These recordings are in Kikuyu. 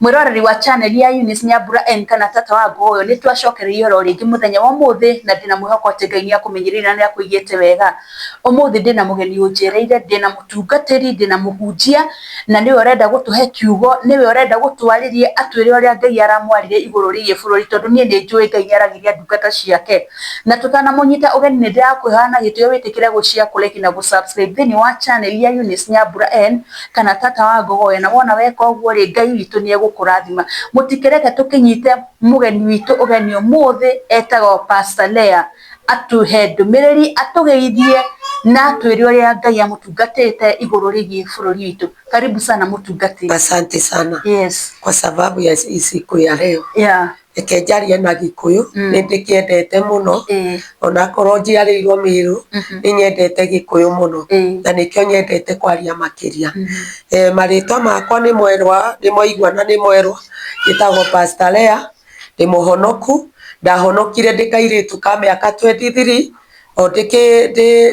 Mwĩroreri wa channel ya Eunice Nyambura N kana tata wa Ngoyo nĩ twacokereirio oro rĩngĩ mũthenya wa ũmũthĩ na ndĩna mwĩhoko atĩ Ngai nĩ akũmenyerire na nĩ akũigĩte wega. Ũmũthĩ ndĩna mũgeni ũnjereire, ndĩna mũtungatĩri, ndĩna mũhunjia na nĩwe ũrenda gũtũhe kiugo, nĩwe ũrenda gũtwarĩria atwĩre ũrĩa Ngai aramwarĩria igũrũ rĩgiĩ bũrũri tondũ niĩ nĩ njũĩ Ngai nĩ aragĩria ndungata ciake. Na tũtanamũnyita ũgeni nĩ ndĩrakwĩhoya na gĩtĩo wĩtĩkĩre gũ share, kũ like na gũ subscribe thĩinĩ wa channel ya Eunice Nyambura N kana tata wa Ngogoyo, na wona weka ũguo rĩ, Ngai witũ nĩ egũkũrathima. Mũtikĩreke tũkĩnyite mũgeni witũ ũgeni ũmũthĩ etagwo Pastor Leah atũhe ndũmĩrĩri, atũgeithie na atwĩre ũrĩa Ngai amũtungatĩte igũrũ rĩgiĩ bũrũri witũ. Karibu sana mũtungatĩri. Asante sana. Yes. Kwa sababu ya siku ya leo. Yeah. Reke njarie na Gĩkũyũ, nĩ ndĩkĩendete mũno, onakorwo njiarĩirwo Mĩrũ, nĩ nyendete Gĩkũyũ mũno, na nĩkĩo nyendete kwaria makĩria. Marĩtwa makwa nĩ Mwerwa, nĩ mwaigua na nĩ Mwerwa, njĩtagwo Pastor Leah, ndĩ mũhonoku, ndahonokire ndĩ kairĩtu ka mĩaka 23, o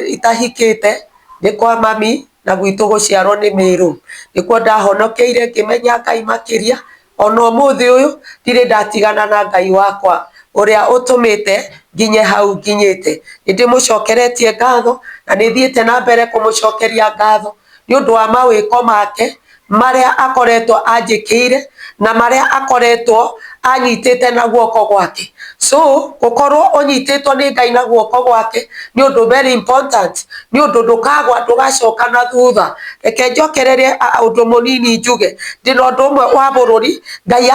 itahikĩte, ndĩ kwa mami, na gwitũ gũciarwo nĩ Mĩrũ. Nĩkuo ndahonokeire ngĩmenya Ngai makĩria, ona ũmũthĩ ũyũ ndirĩ ndatigana na Ngai wakwa ũrĩa ũtũmĩte nginye hau nginyĩte. Nĩ ndĩmũcokeretie ngatho na nĩ thiĩte na mbere kũmũcokeria ngatho nĩ ũndũ wa mawĩko make marĩa akoretwo anjĩkĩire na marĩa akoretwo anyitĩte na guoko gwake. So gũkorwo ũnyitĩtwo nĩ Ngai na guoko gwake nĩ ũndũ very important, nĩ ũndũ ndũkagwa ndũgacoka na thutha. Reke njokererie ũndũ mũnini njuge ndĩna ũndũ ũmwe wa bũrũri Ngai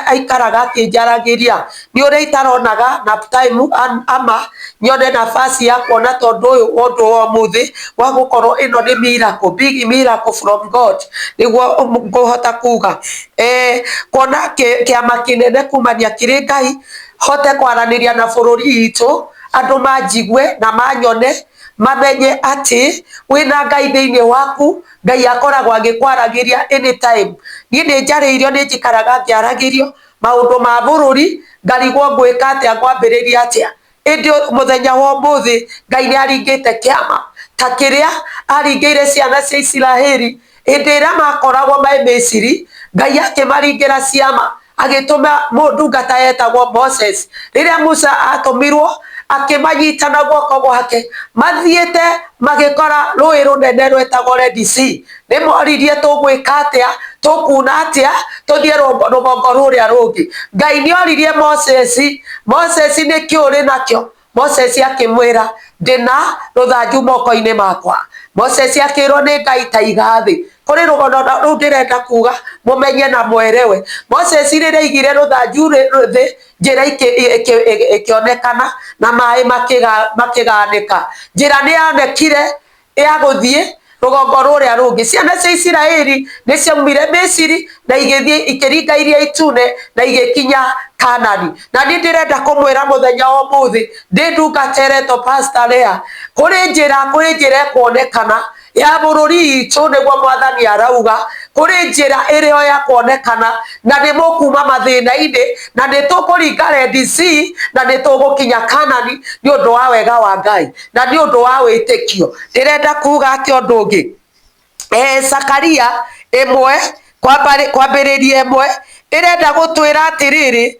aikaraga akĩnjaragĩria nĩ ũrĩa itaronaga na time ama nyone nafasi ya kuona tondũ ũyũ ũndũ wa ũmũthĩ wa gũkorwo ĩno nĩ miracle, big miracle from God, nĩguo ngũhota kuga kuona kĩama kĩnene kumania kĩrĩ Ngai hote kwaranĩria na bũrũri witũ andũ manjigue na manyone mamenye atĩ wĩna Ngai thĩinĩ waku, Ngai akoragwo agĩkwaragĩria anytime. Niĩ nĩ njarĩirio, nĩ njikaraga ngĩaragĩrio maũndũ ma bũrũri, ngarigwo ngwĩka atĩa, ngwambĩrĩria atĩa. Ĩndĩ mũthenya wa ũmũthĩ Ngai nĩ aringĩte kĩama ta kĩrĩa aringĩire ciana cia Isiraeli hĩndĩ ĩrĩa makoragwo me Misiri. Ngai akĩmaringĩra ciama agĩtũma ndungata yetagwo Moses. Rĩrĩa Musa atũmirwo akĩmanyita na guoko gwake, mathiĩte magĩkora rũĩ rũnene rwetagwo Red Sea. Nĩ moririe tũgwĩka atĩa, tũkuna atĩa, tũthiĩ rũgongo rũrĩa rũngĩ. Ngai nĩ oririe Moses, Moses nĩkĩ ũrĩ nakĩo? Moses akĩmwĩra ndĩna rũthanju moko-inĩ makwa. Moses akĩrwo nĩ Ngai ta iga thĩ. Kũrĩ rũgano rũu ndĩrenda kuga mũmenye na mwerewe. Moses rĩrĩa aigire rũthanju thĩ, njĩra ĩkĩonekana na maĩ makĩganĩka. Njĩra nĩ yonekire ya gũthiĩ rũgongo rũrĩa rũngĩ. Ciana cia Isiraeli nĩ ciaumire Misiri na igĩthiĩ ikĩringa Iria Itune na igĩkinya Kanani. Na niĩ ndĩrenda kũmwĩra mũthenya wa ũmũthĩ ndĩ ndungata ĩretwo Pastor Leah, kũrĩ njĩra, kũrĩ njĩra ĩkuonekana ya bũrũri witũ, nĩguo mwathani arauga, kũrĩ njĩra ĩrĩ o ya kuonekana na nĩ mũkuma mathĩna-inĩ na nĩ tũkũringa Red Sea na nĩ tũgũkinya Kanani nĩ ũndũ wa wega wa Ngai na nĩ ũndũ wa wĩtĩkio. Ndĩrenda kuga atĩ ũndũ ũngĩ, Zakaria ĩmwe kwambĩrĩria ĩmwe ĩrenda gũtwĩra atĩrĩrĩ,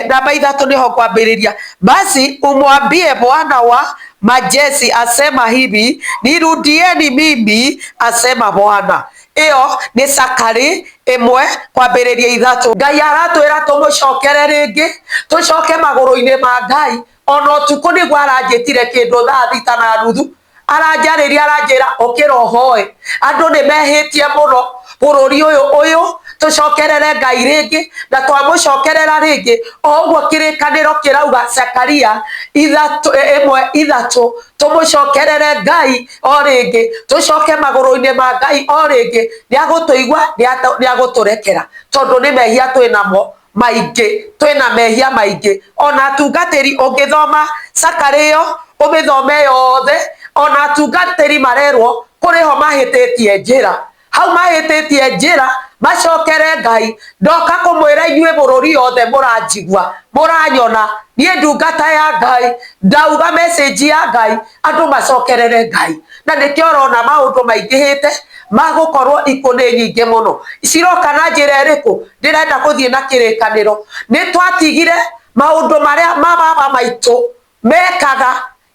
namba 3 nĩho kwambĩrĩria, basi umwambie Bwana wa majeshi asema hivi, nirudieni mimi asema Bwana. Ĩyo nĩ Zakari 1 kwambĩrĩria 3. Ngai aratwĩra tũmũcokere rĩngĩ, tũcoke magũrũ-inĩ ma Ngai. Ona ũtukũ nĩguo aranjĩtire kĩndũ thaa 6:30, aranjarĩria, aranjĩra ũkĩra ũhoe. Andũ nĩ mehĩtie mũno bũrũri ũyũ ũyũ, tũcokerere Ngai rĩngĩ, na twamũcokerera rĩngĩ o ũguo kĩrĩkanĩro kĩrauga Zakaria 1:3, tũmũcokerere Ngai o rĩngĩ, tũcoke magũrũ-inĩ ma Ngai o rĩngĩ, nĩ agũtũigua, nĩ agũtũrekera, tondũ nĩ mehia twĩnamo maingĩ, twĩna mehia maingĩ. Ona atungatĩri ũngĩthoma Zakaria ĩyo ũmĩthome yothe, ona atungatĩri marerwo kũrĩ ho mahĩtĩtie njĩra, hau mahĩtĩtie njĩra macokere Ngai. Ndoka kũmwĩra inyuĩ bũrũri yothe mũranjigua, mũranyona, niĩ ndungata ya Ngai, ndauga message ya Ngai, andũ macokerere Ngai. Na nĩkĩo ũrona maũndũ maingĩhĩte ma gũkorwo ikũ nĩ nyingĩ mũno. Ciroka na njĩra ĩrĩkũ? Ndĩrenda gũthiĩ na kĩrĩkanĩro. Nĩ twatigire maũndũ marĩa mababa maitũ mekaga,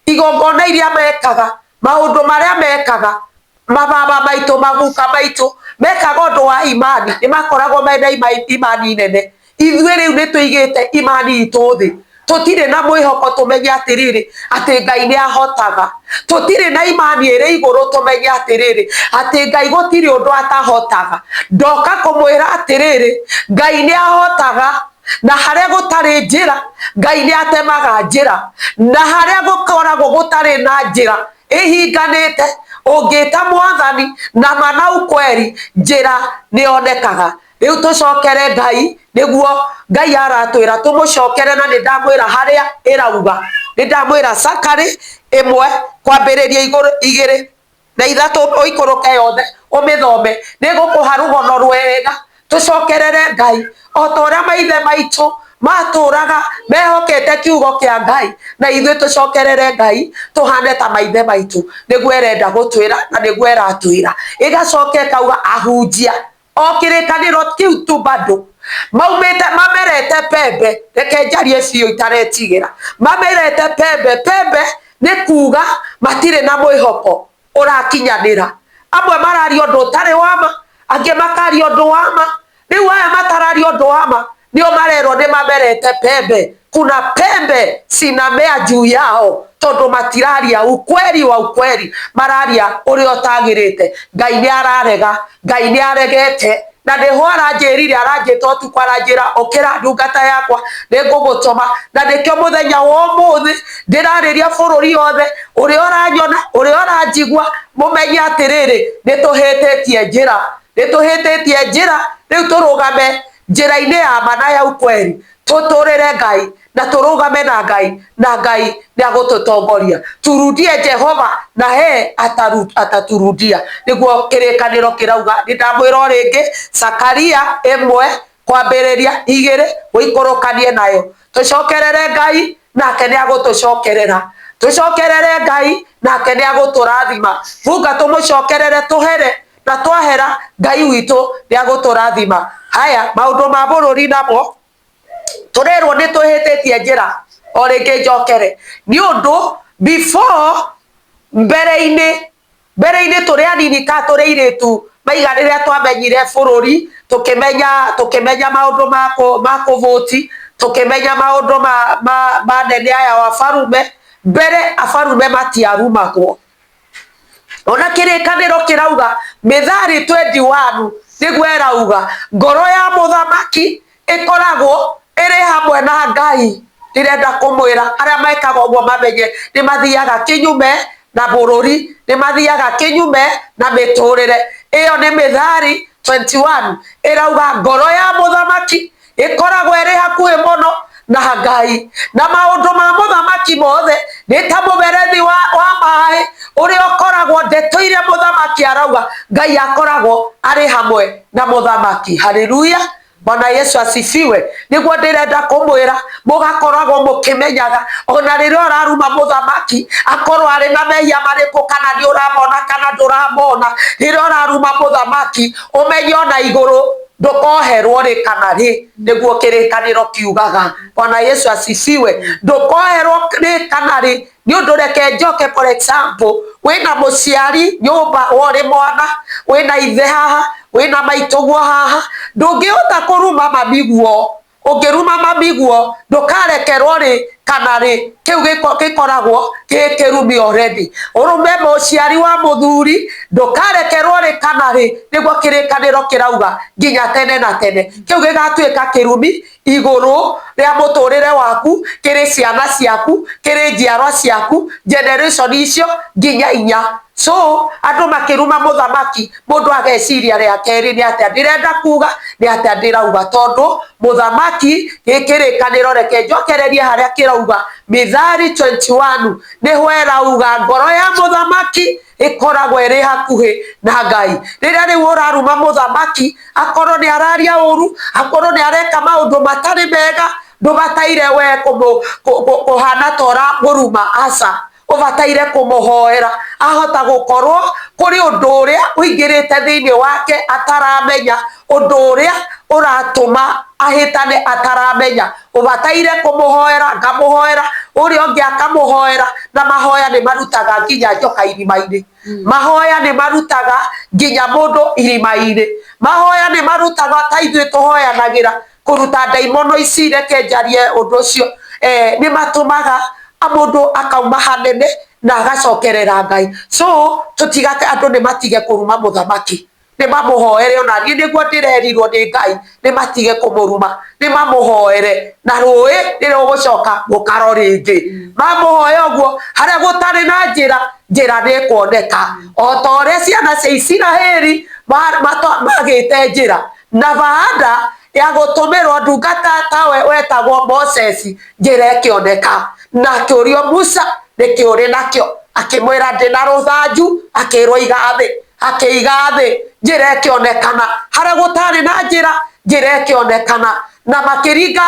igongona iria mekaga, maũndũ marĩa mekaga, mababa maitũ, maguka maitũ mekaga ũndũ wa imani, nĩ makoragwo mena imani nene. Ithuĩ rĩu nĩ tũigĩte imani itũ thĩ, tũtirĩ na mwĩhoko tũmenye atĩrĩrĩ atĩ Ngai nĩ ahotaga. Tũtirĩ na imani ĩrĩ igũrũ tũmenye atĩrĩrĩ atĩ Ngai gũtirĩ ũndũ atahotaga. Ndoka kũmwĩra atĩrĩrĩ, Ngai nĩ ahotaga, na harĩa gũtarĩ njĩra Ngai nĩ atemaga njĩra, na harĩa gũkoragwo gũtarĩ na njĩra ĩhinganĩte, ũngĩta Mwathani na ma na ukweli, njĩra nĩ yonekaga. Rĩu tũcokere Ngai, nĩguo Ngai aratwĩra tũmũcokere, na nĩ ndamwĩra harĩa ĩrauga. Nĩ ndamwĩra cakari ĩmwe kwambĩrĩria igũrũ igĩrĩ na ithatũ ũikũrũke yothe ũmĩthome, nĩ ĩgũkũha rũgono rwega. Tũcokerere Ngai o ta ũrĩa maithe maitũ matũraga mehokete kiugo kĩa Ngai, na ithuĩ tũcokerere Ngai tũhane ta maithe maitũ. Nĩguo ĩrenda gũtwĩra na nĩguo ĩratwĩra. Ĩgacoka ĩkauga ahunjia o kĩrĩkanĩro kĩu tu bado maumĩte mamerete pembe. Reke njarie biũ itaretigĩra. Mamerete pembe. Pembe nĩ kuga matirĩ na mwĩhoko ũrakinyanĩra. Amwe mararia ũndũ ũtarĩ wa ma, angĩ makaria ũndũ wa ma. Rĩu aya matararia ũndũ wa ma nĩo marerwo nĩ mamerete pembe. Kuna pembe cinamea juu yao, tondũ matiraria ukweli wa ukweli, mararia ũrĩa ũtagĩrĩte. Ngai nĩ ararega, Ngai nĩ aregete. Na nĩho aranjĩrire, aranjĩta ũtukũ, aranjĩra ũkĩra ndungata yakwa, nĩ ngũgũtũma. Na nĩkĩo mũthenya wa ũmũthĩ ndĩrarĩria bũrũri yothe, ũrĩa ũranyona, ũrĩa ũranjigua, mũmenye atĩrĩrĩ, nĩ tũhĩtĩtie njĩra, nĩ tũhĩtĩtie njĩra. Rĩu tũrũgame njĩra-inĩ ya ma na ya ukweli, tũtũrĩre Ngai na tũrũgame na Ngai, na Ngai nĩ agũtũtongoria. Turudie Jehova na he ataturudia. Nĩguo kĩrĩkanĩro kĩrauga. Nĩ ndamwĩra o rĩngĩ, Zakaria ĩmwe kwambĩrĩria igĩrĩ ũikũrũkanie nayo. Tũcokerere Ngai nake nĩ agũtũcokerera. Tũcokerere Ngai nake nĩ agũtũrathima. Bunga tũmũcokerere tũhere, na twahera Ngai witũ nĩ agũtũrathima. Haya maũndũ ma bũrũri namo tũrerwo nĩ twĩhĩtĩtie njĩra. O rĩngĩ njokere, nĩ ũndũ before mbere-inĩ, mbere-inĩ tũrĩ anini ka tũrĩ airĩtu maiga, rĩrĩa twamenyire bũrũri, tũkĩmenya maũndũ ma kũvũti, tũkĩmenya maũndũ ma nene aya wa abarume. Mbere abarume matiarumagwo. Ona kĩrĩkanĩro kĩrauga Mĩthari 21 nĩguo ĩrauga ngoro ya mũthamaki ĩkoragwo ĩrĩ hamwe na Ngai. Ndĩrenda kũmwĩra arĩa mekaga ũguo mamenye nĩ mathiaga kĩnyume na bũrũri, nĩ mathiaga kĩnyume na mĩtũrĩre. Ĩyo nĩ Mĩthari 21 ĩrauga ngoro ya mũthamaki ĩkoragwo ĩrĩ hakuhĩ mũno na Ngai, na maũndũ ma mũthamaki mothe nĩ ta mũberethi wa maĩ ũrĩa ũkoragwo ndeto iria mũthamaki arauga. Ngai akoragwo arĩ hamwe na mũthamaki. Haleluya, Bwana Yesu asifiwe. Nĩguo ndĩrenda kũmwĩra mũgakoragwo mũkĩmenyaga ona rĩrĩa ũraruma mũthamaki, akorwo arĩ na mehia marĩkũ, kana nĩ ũramona kana ndũramona, rĩrĩa ũraruma mũthamaki ũmenye ona igũrũ ndũkoherwo rĩ kana rĩ. Nĩguo kĩrĩkanĩro kiugaga. Bwana Yesu asifiwe. Ndũkoherwo rĩ kana rĩ. Nĩ ũndũ reke njoke, for example, wĩna mũciari nyũmba, we ũrĩ mwana, wĩna ithe haha, wĩna maitũguo haha, ndũngĩhota kũruma mamiguo. Ũngĩruma mamiguo ndũkarekerwo rĩ kana rĩ, kĩu gĩkoragwo gĩ kĩrumi already. Ũrume mũciari wa mũthuri ndũkarekerwo rĩ kana rĩ, nĩguo kĩrĩkanĩro kĩrauga nginya tene na tene. Kĩu gĩgatuĩka kĩrumi igũrũ rĩa mũtũrĩre waku, kĩrĩ ciana ciaku, kĩrĩ njiarwa ciaku, generation icio nginya inya. So andũ makĩruma mũthamaki, mũndũ ageciria rĩa kerĩ nĩ atĩa ndĩrenda kuga, nĩ atĩa ndĩrauga, tondũ mũthamaki gĩkĩrĩkanĩro, reke njokererie harĩa kĩrauga Mithali 21 nĩho ĩrauga ngoro ya mũthamaki ĩkoragwo ĩrĩ hakuhĩ na Ngai. Rĩrĩa rĩu ũraruma mũthamaki, akorwo nĩ araria ũru, akorwo nĩ areka maũndũ matarĩ mega, ndũbataire we kũhana ta ũramũruma, aca. Ũbataire kũmũhoera. Ahota gũkorwo kũrĩ ũndũ ũrĩa ũingĩrĩte thĩinĩ wake ataramenya, ũndũ ũrĩa ũratũma ahĩtane ataramenya. Ũbataire kũmũhoera, ngamũhoera, ũrĩa ũngĩ akamũhoera, na mahoya nĩ marutaga nginya njoka irima-inĩ. Mahoya nĩ marutaga nginya mũndũ irima-inĩ. Mahoya nĩ marutaga ta ithuĩ tũhoyanagĩra kũruta ndaimono ici, reke njarie ũndũ ũcio, eh, nĩ matũmaga mũndũ akauma hanene na agacokerera Ngai. So tũtigate, andũ nĩ matige kũruma mũthamaki, nĩ mamũhoere. Ona niĩ nĩguo ndĩrerirwo nĩ Ngai, nĩ matige kũmũruma, nĩ mamũhoere, na rũĩ nĩ rũgũcoka mũkaro rĩngĩ. Mamũhoya ũguo, harĩa gũtarĩ na njĩra, njĩra nĩ ĩkuoneka, o ta ũrĩa ciana cia Isiraeli magĩte njĩra na baada ya gũtũmĩrwo ndungata tawe wetagwo Moses, njĩra ĩkĩoneka. Na akĩũrio, Musa, nĩkĩ ũrĩ nakĩo? Akĩmwĩra, ndĩ na rũthanju. Akĩrwo, iga thĩ. Akĩiga thĩ, njĩra ĩkĩonekana. Harĩa gũtarĩ na njĩra, njĩra ĩkĩonekana, na makĩringa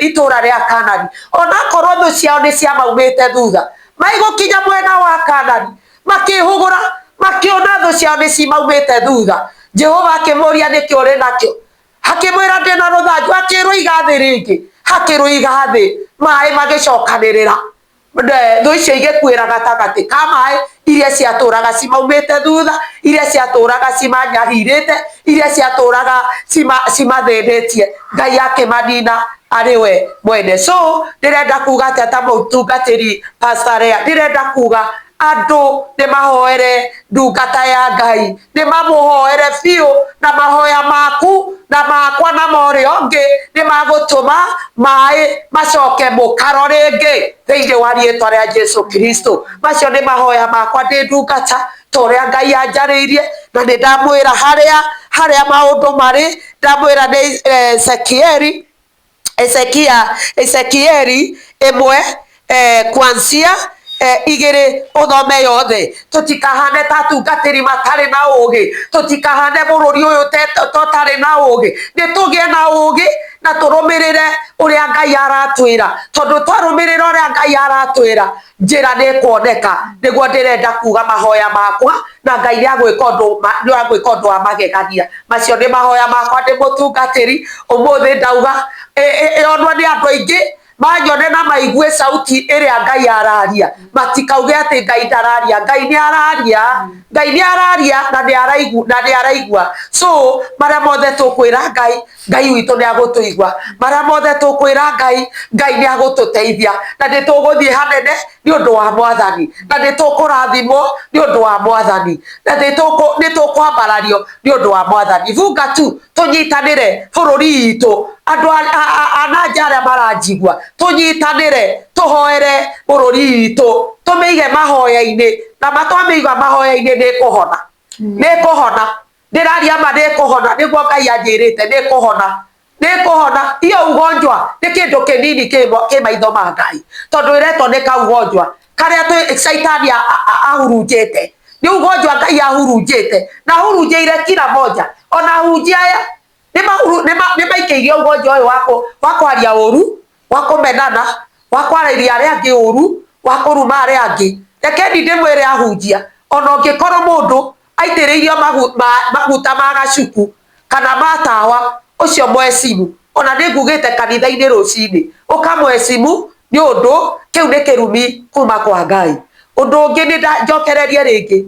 itũũra rĩa Kanani, onakorwo thũ ciao nĩ ciamaumĩte thutha. Maigũkinya mwena wa Kanani, makĩhũgũra, makĩona thũ ciao nĩ cimaumĩte thutha. Jehova akĩmũria, nĩkĩ ũrĩ nakĩo? Akĩmwĩra, ndĩ na rũthanju. Akĩrũiga thĩ rĩngĩ, akĩrũiga thĩ, maĩ magĩcokanĩrĩra. Thũ icio igĩkuĩra gatagatĩ ka maĩ, iria ciatũraga cimaumĩte thutha, iria ciatũraga cimanyarirĩte, iria ciatũraga cimathĩnĩtie. Ngai akĩmanina arĩ we mwene. So ndĩrenda kuga atĩa ta mũtungatĩri Pastor Lea? Ndĩrenda kuga andũ nĩ mahoere ndungata ya Ngai, nĩ mamũhoere biũ, na mahoya maku na makwa na ma ũrĩa ũngĩ nĩ magũtũma maĩ macoke mũkaro rĩngĩ thĩinĩ wa rĩĩtwa rĩa Jesu Kristo. Macio nĩ mahoya makwa ndĩ ndungata ta ũrĩa Ngai anjarĩirie, na nĩ ndamwĩra harĩa harĩa maũndũ marĩ. Ndamwĩra nĩ Ezekieli, Ezekia, Ezekieli ĩmwe kuanzia igĩrĩ ũthome yothe. Tũtikahane ta atungatĩri matarĩ na ũgĩ, tũtikahane bũrũri ũyũ tũtarĩ na ũgĩ. Nĩ tũgĩe na ũgĩ na tũrũmĩrĩre ũrĩa Ngai aratwĩra, tondũ twarũmĩrĩra ũrĩa Ngai aratwĩra, njĩra nĩ ĩkuoneka. Nĩguo ndĩrenda kuga mahoya makwa, na Ngai nĩ agwĩka ũndũ, nĩ agwĩka ũndũ wa magegania. Macio nĩ mahoya makwa ndĩ mũtungatĩri ũmũthĩ. Ndauga yonwo nĩ andũ aingĩ, manyone na maigue sauti ĩrĩa Ngai araria, matikauge atĩ Ngai ndararia. Ngai nĩ araria, Ngai nĩ araria na nĩ araigua, na nĩ araigua. So marĩa mothe tũkwĩra Ngai, Ngai witũ nĩ agũtũigua. Marĩa mothe tũkwĩra Ngai, Ngai nĩ agũtũteithia, na nĩ tũgũthiĩ hanene nĩ ũndũ wa Mwathani, na nĩ tũkũrathimwo nĩ ũndũ wa Mwathani, na nĩ tũkwambarario nĩ ũndũ wa Mwathani. Bunga tu tũnyitanĩre bũrũri witũ, andũ a na nja arĩa maranjigua, tũnyitanĩre tũhoere bũrũri witũ, tũmĩige mahoya-inĩ, na matwamĩiga mahoya-inĩ nĩ ĩkũhona, nĩ ĩkũhona. Ndĩraria ma, nĩ ĩkũhona. Nĩguo Ngai anjĩrĩte, nĩ ĩkũhona, nĩ ĩkũhona. Iyo ugonjwa nĩ kĩndũ kĩnini kĩ maitho ma Ngai, tondũ ĩretwo nĩ kaugonjwa karĩa twĩ caitani ahurunjĩte. Nĩ ugonjwa Ngai ahurunjĩte, na ahurunjĩire kila moja. Ona ahunjia aya nĩ maikĩirio ugonjwa ũyũ wa kwaria ũru, wa kũmenana, wa kwarĩria arĩa angĩ ũru, wa kũruma arĩa angĩ. Rekeni ndĩmwĩre ahunjia, ona ũngĩkorwo mũndũ aitĩrĩirio maguta ma gacuku kana ma tawa, ũcio mwecimu. Ona nĩ ngugĩte kanitha-inĩ rũcinĩ, ũkamwecimu, nĩ ũndũ kĩu nĩ kĩrumi kuma kwa Ngai. Ũndũ ũngĩ nĩ njokererie rĩngĩ,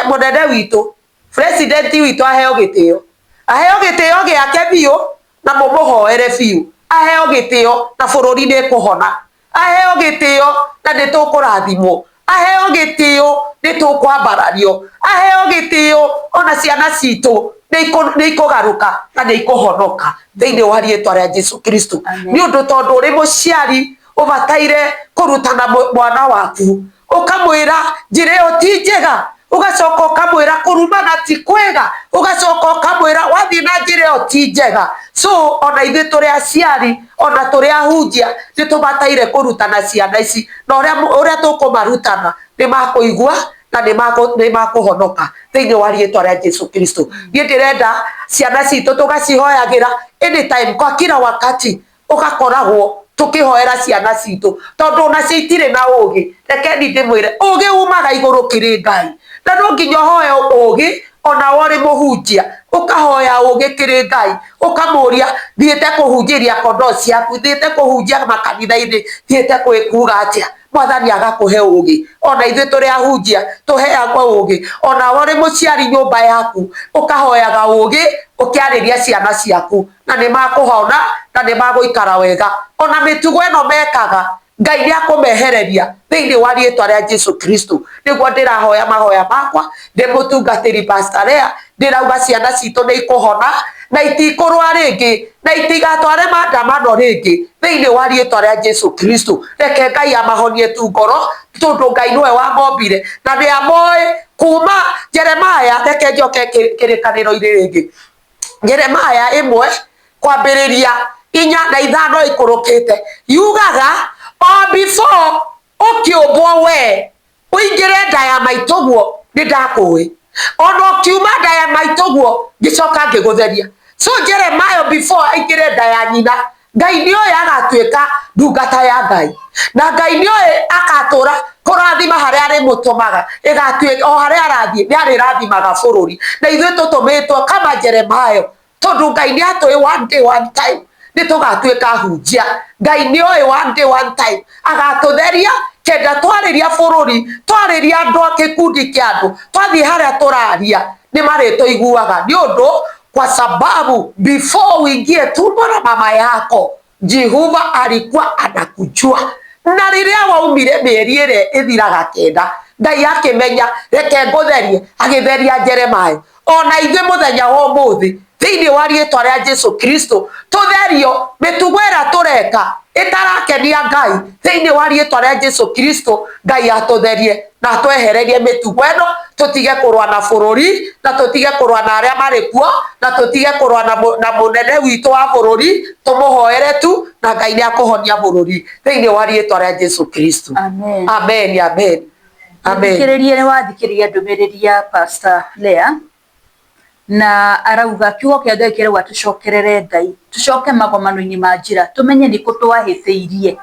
mũnene witũ, president witũ, aheo gĩtĩo, aheo gĩtĩo gĩake biũ, na mũmũhoere biũ aheo gĩtĩo, na bũrũri nĩ kũhona. Aheo gĩtĩo na nĩ tũkũrathimwo. Aheo gĩtĩo nĩ tũkwambarario. Aheo gĩtĩo ona ciana citũ nĩ ikũgarũka na nĩ ikũhonoka thĩinĩ wa rĩĩtwa rĩa Jesu Kristo. Nĩ ũndũ tondũ ũrĩ mũciari ũbataire kũrutana mwana waku, ũkamwĩra njĩra ĩyo ti njega, ũgacoka ũkamwĩra kũrumana ti kwega, ũgacoka ũkamwĩra wathiĩ na njĩra ĩyo ti njega. So ona ithuĩ tũrĩ aciari, ona tũrĩ ahunjia, nĩ tũbataire kũrutana ciana ici, na ũrĩa tũkũmarutana nĩ makũigua na nĩ makũhonoka thĩinĩ wa rĩĩtwa rĩa Jesu Kristo. Niĩ ndĩrenda ciana citũ tũgacihoyagĩra anytime, kwa kila wakati, ũgakoragwo. Tũkĩhoera ciana citũ, tondũ onacio itirĩ na ũgĩ. Rekeni ndĩmwĩre, ũgĩ umaga igũrũ kĩrĩ Ngai, na no nginya ũhoe ũgĩ onawe ũrĩ mũhunjia, ũkahoya ũgĩ kĩrĩ Ngai, ũkamũria, thiĩte kũhunjĩria kondoo ciaku, thiĩte kũhunjia makanitha-inĩ, thiĩte kuga atĩa? Mwathani agakũhe ũgĩ. Ona ithuĩ tũrĩ ahunjia tũheagwo ũgĩ. Onawe ũrĩ mũciari nyũmba yaku ũkahoyaga ũgĩ ũkĩarĩria ciana ciaku, na nĩ makũhona na nĩ magũikara wega. Ona mĩtugo ĩno mekaga, Ngai nĩ akũmehereria thĩinĩ wa rĩtwa rĩa Jesu Kristo. Nĩguo ndĩrahoya mahoya makwa ndĩ mũtungatĩri Pastor Lea, ndĩrauga ciana citũ nĩ ikũhona na itikũrũa rĩngĩ na itigatware maandamano rĩngĩ thĩinĩ wa rĩtwa rĩa Jesu Kristo. Reke Ngai amahonie tu ngoro, tondũ Ngai nĩwe wamombire na nĩ amoĩ kuma Jeremiah. Reke njoke kĩrĩkanĩro-inĩ rĩngĩ, Jeremiah 1 kwambĩrĩria 4 na 5 ikũrũkĩte, yugaga, o before ũkĩũmbwo we ũingĩre nda ya maitũguo, nĩ ndakũĩ, ona ũkiuma nda ya maitũguo ngĩcoka ngĩgũtheria. So Jeremiah, before aingĩre nda ya nyina, Ngai nĩ oĩ agatuĩka ndungata ya Ngai, na Ngai nĩ oĩ agatũra kũrathima harĩa arĩmũtũmaga, ĩgatuĩka o harĩa arathiĩ nĩ arĩrathimaga bũrũri. Na ithuĩ tũtũmĩtwo kama Jeremiah, tondũ Ngai nĩ atũĩ one day, one time nĩ tũgatuĩka ahunjia. Ngai nĩ oĩ one day, one time agatũtheria, kenda twarĩria bũrũri, twarĩria andũ a gĩkundi kĩa andũ, twathiĩ harĩa tũraria nĩ marĩtũiguaga, nĩ ũndũ kwa sababu before uingie tumbo la mama yako, Jehova alikuwa anakujua. Na rĩrĩa waumire mĩeri ĩrĩa ĩthiraga 9, Ngai akĩmenya, reke ngũtherie, agĩtheria Jeremiah. Ona ithuĩ mũthenya wa ũmũthĩ, thĩinĩ wa rĩtwa rĩa Jesu Kristo, tũtherio mĩtugo ĩrĩa tũreka ĩtarakenia Ngai. Thĩinĩ wa rĩtwa rĩa Jesu Kristo, Ngai atũtherie na atwehererie mĩtugo ĩno, tũtige kũrũa na bũrũri, na tũtige kũrũa na arĩa marĩ kuo, na tũtige kũrũa na mũnene witũ wa bũrũri. Tũmũhoere tu, na Ngai nĩ akũhonia bũrũri thĩinĩ wa rĩtwa rĩa Jesu Kristo. Amen. Amen, amen, amen. Thikĩrĩria, nĩ wathikĩrĩria ndũmĩrĩri ya Pastor Lea, na arauga kiugo kĩa Ngai kĩrauga tũcokerere Ngai, tũcoke magomano-inĩ ma njĩra, tũmenye nĩkũ twahĩtĩirie.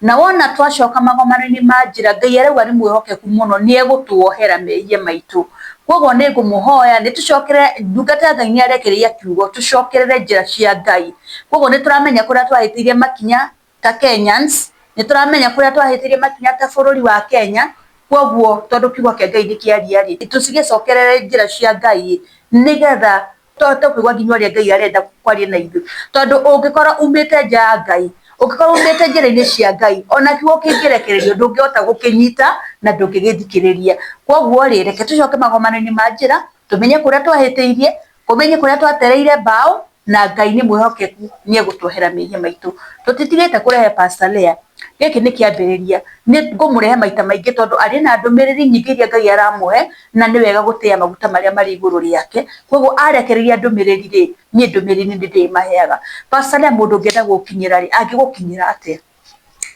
Na wona twacoka magomano-inĩ ma njĩra, Ngai arauga nĩ mwĩhokeku mũno, nĩ egũtuohera mehia maitũ. Koguo nĩ ngũmũhoya nĩ tũcokerere, ndungata ya Ngai nĩ arekereria kiugo tũcokerere njĩra cia Ngai. Koguo nĩ tũramenya kũrĩa twahĩtĩirie makinya ta Kenyans, nĩ tũramenya kũrĩa twahĩtĩirie makinya ta bũrũri wa Kenya. Koguo tondũ kiugo kĩa Ngai nĩ kĩaria rĩ, tũcigĩcokerere njĩra cia Ngai, nĩgetha tũhote kũigua nginya ũrĩa Ngai arenda kwaria na ithuĩ. Tondũ ũngĩkorwo umĩte nja ya Ngai, ũngĩkorwo umĩte njĩra-inĩ cia Ngai, ona kiugo kĩngĩrekererio ndũngĩhota gũkĩnyita na ndũngĩgĩthikĩrĩria. Koguo rĩ, reke tũcoke magomano-inĩ ma njĩra, tũmenye kũrĩa twahĩtĩirie, ũmenye kũrĩa twatereire mbaũ, na Ngai nĩ mwĩhokeku, nĩ egũtuohera mehia maitũ. Tũtitigĩte kũrehe Pastor Lea, gĩkĩ nĩ kĩambĩrĩria, nĩ ngũmũrehe maita maingĩ, tondũ arĩ na ndũmĩrĩri nyingĩ iria Ngai aramũhe, na nĩ wega gũtĩa maguta marĩa marĩ igũrũ rĩake. Koguo arekereria ndũmĩrĩri rĩ, niĩ ndũmĩrĩri nĩ ndĩmaheaga. Pastor Lea, mũndũ ũngĩenda gũgũkinyĩra rĩ, angĩgũkinyĩra atĩa?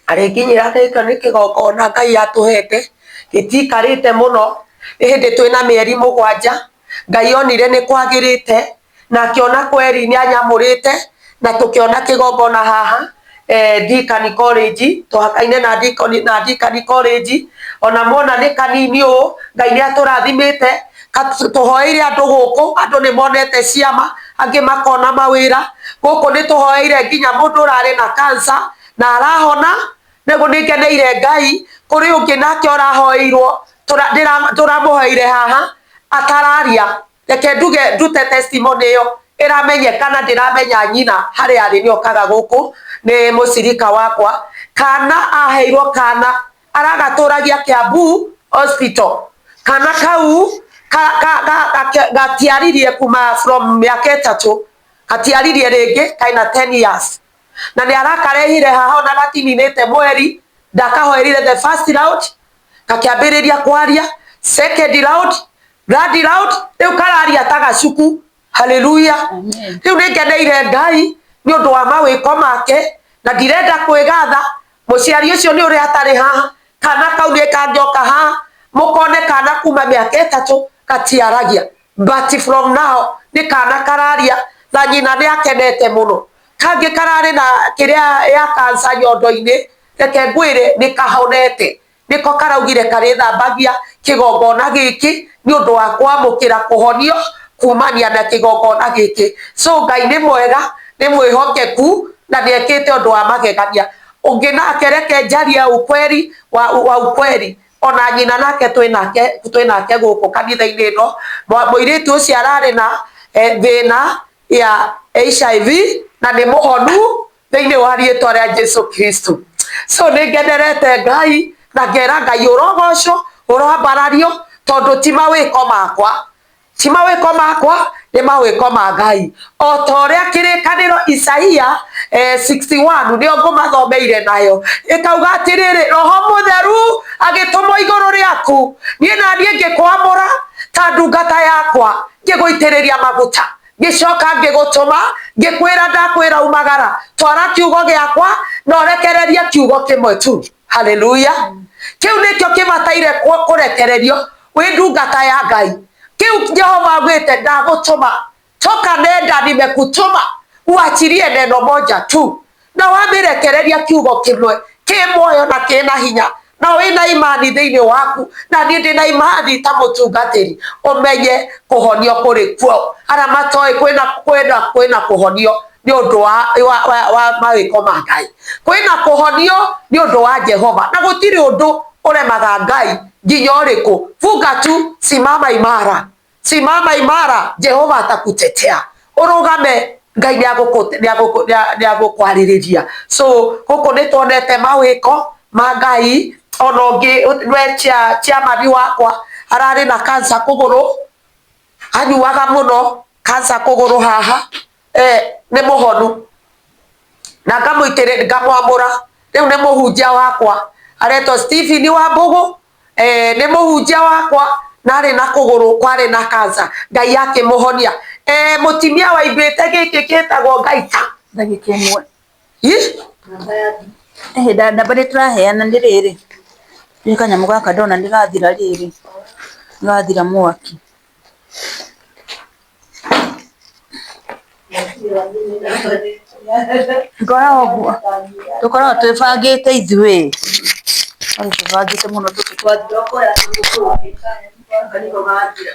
Arĩnginyĩra gĩkĩ nĩ kĩgongona Ngai atũhete, gĩtiikarĩte mũno, nĩ hĩndĩ twĩna mĩeri 7. Ngai onire nĩ kwagĩrĩte na akĩona kweri nĩ anyamũrĩte, na tũkĩona kĩgongona haha Deacon College, tũhakaine na Deacon, na Deacon College. Ona mona nĩ kanini ũũ, Ngai nĩ atũrathimĩte. Tũhoeire andũ gũkũ, andũ nĩ monete ciama, angĩ makona mawĩra gũkũ. Nĩ tũhoeire nginya mũndũ ũrarĩ na cancer na arahona. Nĩguo nĩ ngeneire Ngai. Kũrĩ ũngĩ nake ũrahoeirwo, tũramũhoeire haha atararia. Reke nduge ndute testimony ĩyo ĩramenyekana, ndĩramenya nyina harĩa arĩ, nĩ okaga gũkũ, nĩ mũcirika wakwa. Kana aheirwo kana aragatũragia Kiambu Hospital. Kana kau gatiaririe kuma from mĩaka 3, gatiaririe rĩngĩ, kaina 10 years, na nĩ arakarehire haha ona gatininĩte mweri. Ndakahoerire the first round, gakĩambĩrĩria kwaria, second round, third round, rĩu kararia ta gacuku. Haleluya! Rĩu nĩ ngeneire Ngai nĩ ũndũ wa mawĩko make, na ndirenda kwĩgatha. Mũciari ũcio nĩ ũrĩa atarĩ haha, kana kau nĩ kangĩoka haha mũkone kana kuma mĩaka 3 gatiaragia, but from now nĩ kana kararia, na nyina nĩ akenete mũno. Kangĩ kararĩ na kĩrĩa ya kansa nyondo-inĩ, reke ngwĩre nĩ kahonete. Nĩko karaugire karĩthambagia kĩgongona gĩkĩ nĩ ũndũ wa kwamũkĩra kũhonio kumania na kĩgongona gĩkĩ. So Ngai nĩ mwega, nĩ mwĩhokeku na nĩ ekĩte ũndũ wa magegania. Ũngĩ nake reke njarie ukweli wa, wa ukweli ona nyina nake twĩnake twĩnake gũkũ kanitha-inĩ ĩno. Mũirĩtu ũcio ararĩ na thĩna ya HIV na nĩ mũhonu thĩinĩ wa rĩtwa rĩa Jesu Kristo. So nĩ ngenerete Ngai na ngera Ngai ũrogocwo, ũroambarario, tondũ ti mawĩko makwa, ti mawĩko makwa, nĩ mawĩko ma Ngai. O ta ũrĩa kĩrĩkanĩro Isaia 61 nĩo ngũmathomeire nayo ĩkauga atĩrĩrĩ, Roho Mũtheru agĩtũmwo igũrũ rĩaku, niĩ na niĩ ngĩkwamũra ta ndungata yakwa, ngĩgũitĩrĩria maguta, ngĩcoka ngĩgũtũma, ngĩkwĩra ndakwĩra umagara, twara kiugo gĩakwa na ũrekererie kiugo kĩmwe tu. Haleluya. Kĩu nĩkĩo kĩbataire kũrekererio wĩ ndungata ya Ngai. Kĩu Jehova augĩte ndagũtũma, toka nenda nimekutuma, uachirie neno moja tu, na wamĩrekereria kiugo kĩmwe kĩ muoyo na kĩna hinya, na wĩna imani thĩinĩ waku, na niĩ ndĩna imani ta mũtungatĩri, ũmenye kũhonio kũrĩ kuo. Arĩa matoĩ kwĩna kwĩna kwĩna kũhonio nĩ ũndũ wa, wa, wa, wa mawĩko ma Ngai, kwĩna kũhonio nĩ ũndũ wa Jehova, na gũtirĩ ũndũ ũremaga Ngai nginya ũrĩkũ. Funga tu, simama imara, simama imara, Jehova atakutetea. Ũrũgame, Ngai nĩ agũkwarĩrĩria. So gũkũ nĩ tuonete mawĩko ma Ngai. Ona ũngĩ we chairman wakwa ararĩ na cancer kũgũrũ, anyuaga mũno, cancer kũgũrũ haha, nĩ mũhonu na ngamũitĩrĩ ngamwamũra. Rĩu nĩ mũhunjia wakwa, aretwo Stephen Wambũgũ, nĩ mũhunjia wakwa na arĩ na kũgũrũ kwarĩ na cancer, Ngai akĩmũhonia. Mũtumia waimbĩte gĩkĩ kĩtagwo ngaita. Ndagĩka ĩmwe. Ih? Namba nĩ tũraheana nĩ rĩrĩ, nĩ kanyamũ gaka ndona nĩ gathira rĩrĩ, nĩ gathira mwaki. Ngoragwo ũguo, tũkoragwo twĩbangĩte ithuĩ, twĩbangĩte mũno tũtũ twathira ũkoya tũtũ tũngĩ, gaka nĩko gathira.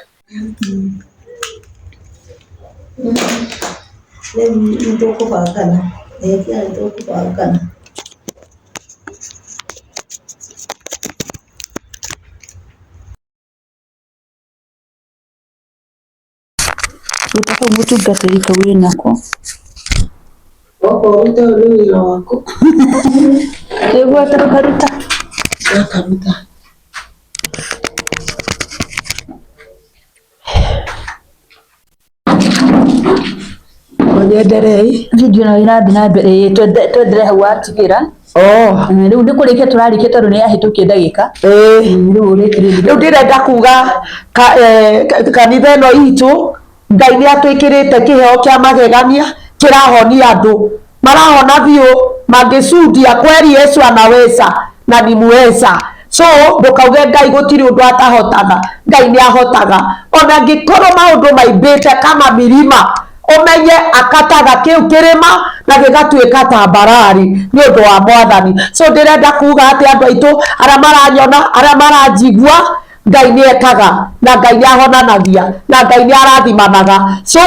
Rĩu nĩ tũkũbangana, nĩ tũkũbangana. Ruta kau mũtungatĩri kau wĩnako. Okorwo ũrute ũyũ nĩ wĩra waku. Nĩguo tũkaruta. Ndakaruta. Onyenderei. Video nayo ĩrathiĩ na mbere, ĩĩ, twenderee hau watigĩra. Oh. Rĩu nĩ kũrĩkia tũrarĩkia tondũ nĩ yahĩtũkia ndagĩka. Rĩu ũrĩkĩrĩrie. Rĩu ndĩrenda kuga kanitha ĩno itũ Ngai nĩ atwĩkĩrĩte kĩheo kĩa magegania kĩrahonia andũ, marahona biũ mangĩcundia kweli Yesu anaweza na ni muweza. So ndũkauge Ngai gũtirĩ ũndũ atahotaga, Ngai nĩ ahotaga. Ona angĩkorwo maũndũ maimbĩte kama milima, ũmenye akataga kĩu kĩrĩma na gĩgatuĩka ta mbarari nĩ ũndũ wa Mwathani. So ndĩrenda kuga atĩ andũ aitũ arĩa maranyona, arĩa maranjigua, Ngai nĩ ekaga na Ngai nĩ ahonanagia na Ngai nĩ arathimanaga. So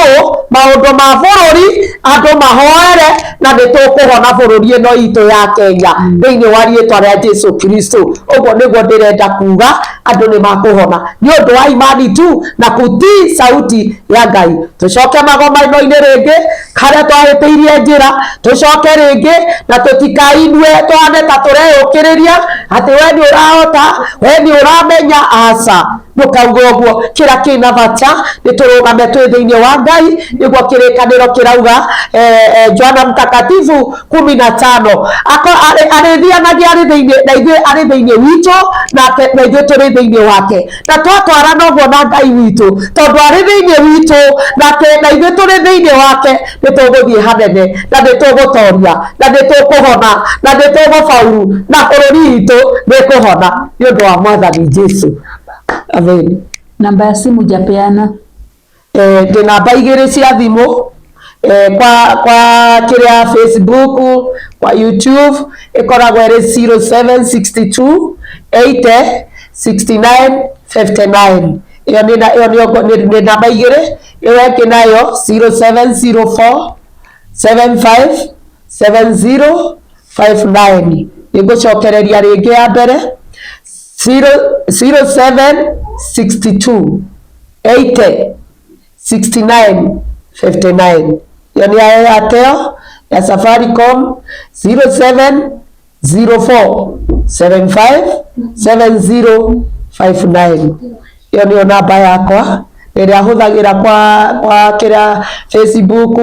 maũndũ ma bũrũri andũ mahoere na nĩ tũkũhona bũrũri ĩno itũ ya Kenya thĩinĩ wa rĩtwa rĩa Jesu Kristo. Ũguo nĩguo ndĩrenda kuga, andũ nĩ makũhona nĩ ũndũ wa imani tu na kutii sauti ya Ngai. Tũcoke magomano-inĩ rĩngĩ harĩa twahĩtĩirie njĩra, tũcoke rĩngĩ na tũtikainue tũhane ta tũreyũkĩrĩria atĩ we nĩ ũrahota, we nĩ ũramenya. Aca, ndũkauge ũguo. Kĩrĩa kĩna bata nĩ tũrũgame twĩ thĩinĩ wa Ngai, nĩguo kĩrĩkanĩro kĩrauga, Yohana Mtakatifu 15, arĩthianagia arĩ thĩinĩ na ithuĩ, arĩ thĩinĩ witũ nake na ithuĩ tũrĩ thĩinĩ wake, na twatwarana ũguo na Ngai witũ, tondũ arĩ thĩinĩ witũ nake na ithuĩ tũrĩ thĩinĩ wake, nĩ tũgũthiĩ hanene na nĩ tũgũtoria na nĩ tũkũhona na nĩ tũgũbauru na bũrũri witũ nĩ ũkũhona nĩ ũndũ wa Mwathani Jesu. Amen. Namba ya simu japeana. Ndĩ namba igĩrĩ cia thimũ. Kwa kwa kiria Facebook, kwa YouTube ikoragwo ĩrĩ 0762 80 69 59. Ĩyo nĩ ĩyo nĩ namba igĩrĩ. Ĩyo ĩngĩ nayo 0704 75 70 59. Nĩngũcokereria rĩngĩ ya mbere 0762 80 69 59. Ĩyo nĩ ya Airtel. Ya Safaricom 0704 75 70 59. Ĩyo nĩyo namba yakwa ĩrĩa hũthagĩra kwa kĩrĩa Facebook,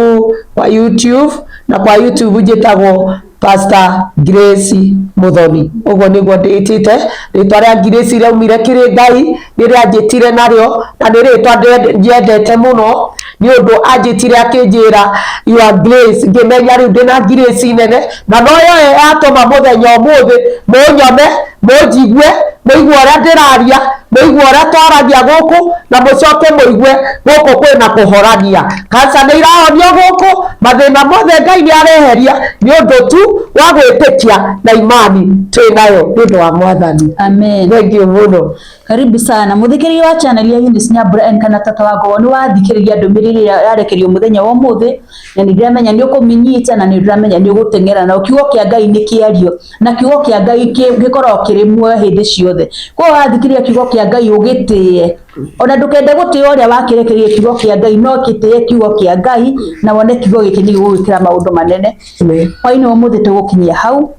kwa YouTube, na kwa YouTube njĩtagwo Pastor Grace Muthoni. Ũguo nĩguo ndĩtĩte. Rĩtwa rĩa Grace rĩaumire kĩrĩ Ngai, rĩrĩa anjĩtire narĩo, na nĩ rĩtwa nyendete mũno nĩ ũndũ anjĩtire akĩnjĩra, "You are Grace." Ngĩmenya rĩu ndĩna Grace nene, na noyo yatũma mũthenya ũmũthĩ mũnyone, mũnjigue, mũigue ũrĩa ndĩraria, mũigue ũrĩa twaragia gũkũ, na mũcoke mũigue gũkũ kwĩna kũhorania. Kanca nĩ irahonio gũkũ, mathĩna mothe Ngai nĩ areheria nĩ ũndũ tu wa gwĩtĩkia na imani twĩ nayo nĩ ũndũ wa Mwathani. Amen. Thank you mũno. Karibu sana muthikĩrĩria wa channel ya Eunice Nyambura N kana Tata wa Ngogo. Nĩ wathikĩrĩria ndũmĩrĩri ĩrĩa yarekerio mũthenya wa ũmũthĩ, na nĩ ndĩramenya nĩ ũkũmĩnyita, na nĩ ndĩramenya nĩ ũgũteng'era na kiugo kĩa Ngai nĩ kĩario, na kiugo kĩa Ngai gĩkoragwo kĩrĩ muoyo hĩndĩ ciothe. Koguo wathikĩrĩria kiugo kĩa Ngai ũgĩtĩe, ona ndũkende gũtĩĩa ũrĩa wakĩrekereria kiugo kĩa Ngai, no gĩtĩe kiugo kĩa Ngai na wone kiugo gĩkĩ nĩ gĩgũgwĩkĩra maũndũ manene. Hwaĩ-inĩ wa ũmũthĩ tũgũkinyia hau.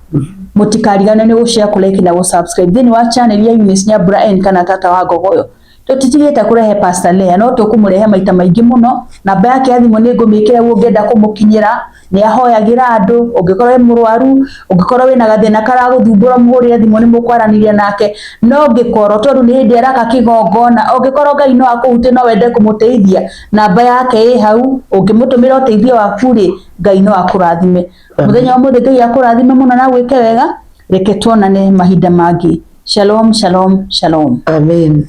Mũtikarigane nĩ gũshare, kũlike na gũsubscribe thĩinĩ wa channel ya Eunice Nyambura N kana Tata wa Ngogoyo. Tũtitigĩte kũrehe Pastor Lea, no tũkũmũrehe maita maingĩ mũno. Namba yake ya thimũ nĩ ngũmĩkĩra hau ũngĩenda kũmũkinyĩra. Nĩ ahoyagĩra andũ. Ũngĩkorwo wĩ mũrwaru, ũngĩkorwo wĩna gathĩna karagũthumbũra, mũhũrĩre thimũ nĩ mũkwaranĩria nake. No ũngĩkorwo tondũ nĩ hĩndĩ araka kĩgongona, ũngĩkorwo Ngai no akũhutie, no wende kũmũteithia, namba yake ĩ hau. Ũngĩmũtũmĩra ũteithio waku rĩ, Ngai no akũrathime. Mũthenya wa ũmũthĩ Ngai akũrathime mũno na gwĩke wega. Reke tuonane mahinda mangĩ. Shalom, shalom, shalom. Amen.